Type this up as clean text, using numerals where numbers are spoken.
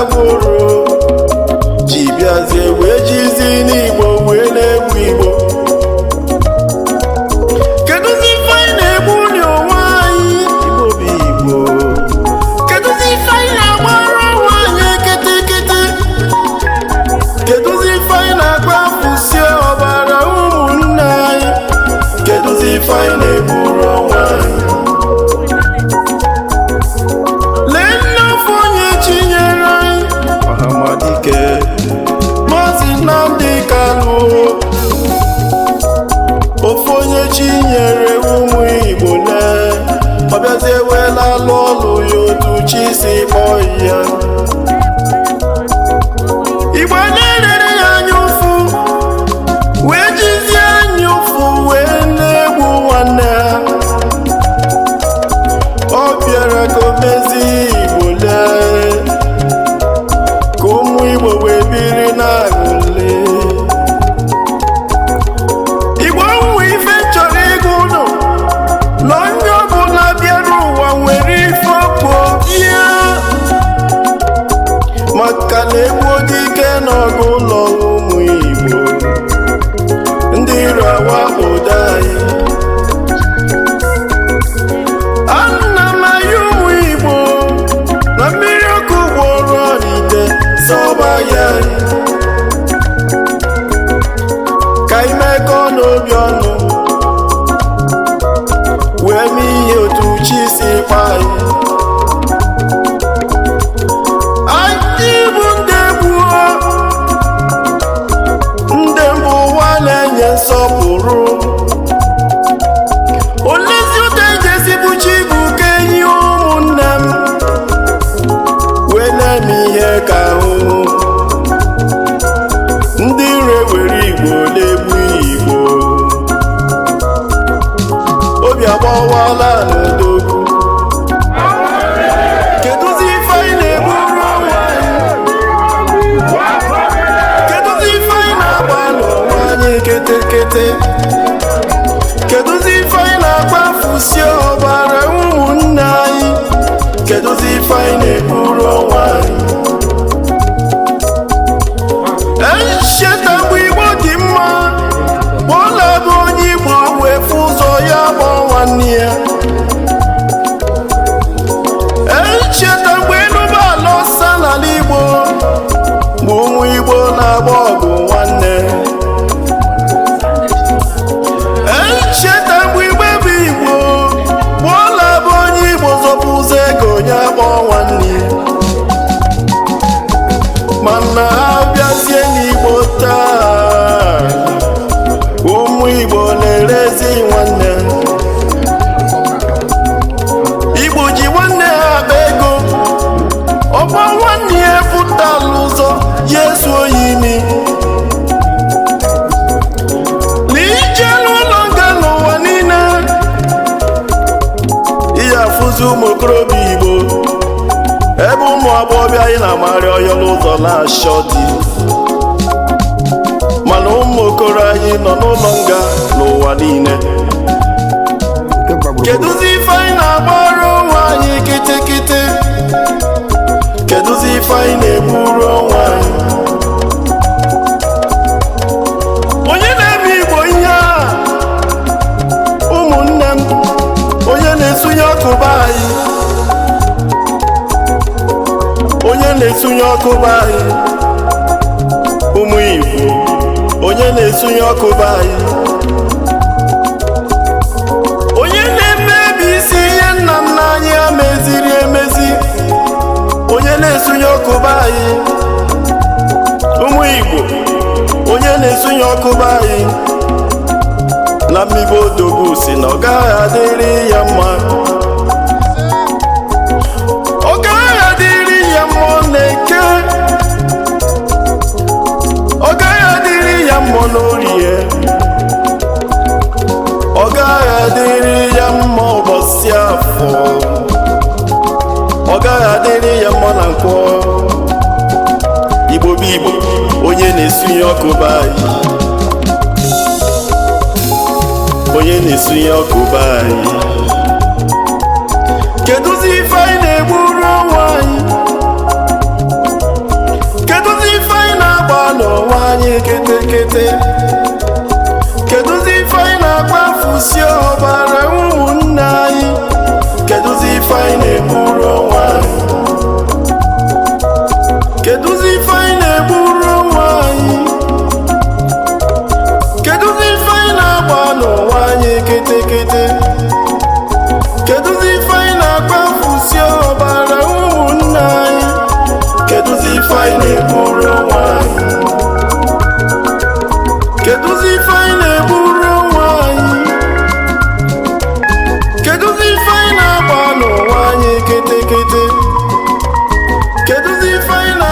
agbụrụ ji bịazie wee jizi n'Igbo wee na-egbu Igbo. Kedụzi ife anyị na-egbu n'onwe anyị? Igbo bụ Igbo. Kedụzi ife anyị na-agbara onwe anyị kịtịkịtị? Kedụzi ife anyị na-akpafusi ọbara ụmụnne anyị? Kedụzi ife anyị na-egburu onwe anyị? Lee nne afọ onye chinyere anyị Ọhamadike, Maazị Nnamdi Kanu, ofu onye chinyere ụmụ Igbo lee, ọ bịazie wela alụ ọlụ ya otu chi si kpọọ ya. Igbo na-erere ya anya ụfụ, wee jizie anya ụfụ wee na-egbu nwanne ha. Ọ bịara ka o mezie Igbo, lee ka ụmụ Igbo wee biri na-aṅụle. Igbo nwe ife chọrọ ịgụ ụlọ na onye ọbụla bịara ụwa nwere ife ọkpụ bịa, maka na egbuo dike n'ọgụ ụlọ. Ụmụ Igbo, ndị iro awakpodo anyị. Ana m ayọ ụmụ Igbo na mmiri ọkụ gwọrọ n'ite sọba ya anyị, ka anyị mekọọ n'obi ọnụ wee mee ihe otu chi si kpa anyị. Anyị bụ ndị egbuo ndị mbụ ụwa na-enye nsọpụrụ. Olezi ụta eji ezigbo chi bụ ka enyi ụmụnne m wee na-eme ihe ka ahụhụ. Ndị ire were Igbo na-egbu Igbo, obi agbawala n'odogwu. Kedụzi ife anyị na-egburu onwe anyị? Kedụzi ife anyị na-agba n'onwe anyị kịtịkịtị? Kedụzi ife anyị na-akpafusi ọbara ụmụnne anyị? Kedụzi ife anyị na-egburu onwe anyị? Echeta mgbe Igbo dị mma, kpọla bụ onye Igbo wee fụ ụzọ ya gbọ nwanne ya. Echeta mgbe enuba ala ọsa n'ala Igbo bụ ụmụ Igbo na-agba ọgụ nwanne. Echeta mgbe Igbo bụ Igbo, gbọla bụ onye Igbo zọpụ ụzọ ego onye akpọ nwanne ya. Mana abịazie n'Igbo taa, ụmụ Igbo na-erezi nwanne. Igbo ji nwanne ha akpa ego, ọgbọ nwanne ya pụtala ụzọ ya ezuo ya imi. N'ije n'ụlọ nga n'ụwa niile, ihe afụzi ụmụ okorobịa Igbo ebe ụmụ agbọghọbịa anyị na-amarị ọyọ n'ụzọ na-achọ di, mana ụmụ okoro anyị nọ n'ụlọ nga n'ụwa niile. Kedụzi ife anyị na-agbara onwe anyị kịtịkịtị? Kedụzi ife anyị na-egburu onwe anyị? Onye na-eme Igbo ihe a? Ụmụnne m, onye na-esunye ọkụ be anyị? Onye na-esunye ọkụ be anyị? Ụmụ Igbo, onye na-esunye ọkụ be anyị? Onye na-emebi isi ihe nna nna anyị ha meziri emezi? Onye na-esunye ọkụ be anyị? Ụmụ Igbo, onye na-esunye ọkụ be anyị? Na mmibe odogwu si na ọ gaghị adịrị ya mma, ọ gaghị adịrị ya mma na-eke, ọ gaghị adịrị ya mma n'orie, ọ gaghị adịrị ya mma ụbọchị afọ, ọ gaghị adịrị ya mma na nkwọ. Igbo bụ Igbo, onye na-esunye ọkụ be anyị? Onye na-esunye ọkụ be anyị? Kedụzi ife anyị na-egburu onwe anyị? kịtịkịtị? Kedụzi ife anyị na-akpafusi ọbara ụmụnne anyị? Kedụzi ife anyị na-egburu onwe anyị? Kedụzi ife anyị na-egburu onwe anyị? Kedụzi ife anyị na-agba n'ụwa anyị kịtịkịtị? Kedụzi ife anyị na-akpafusi ọbara ụmụnne anyị? Kedụzi ife anyị na-egburu onwe anyị? Kedụzi ife anyị na-egburu onwe anyị? Kedụzi ife anyị na-agba n'ụwa anyị kịtịkịtị? Kedụzi ife anyị na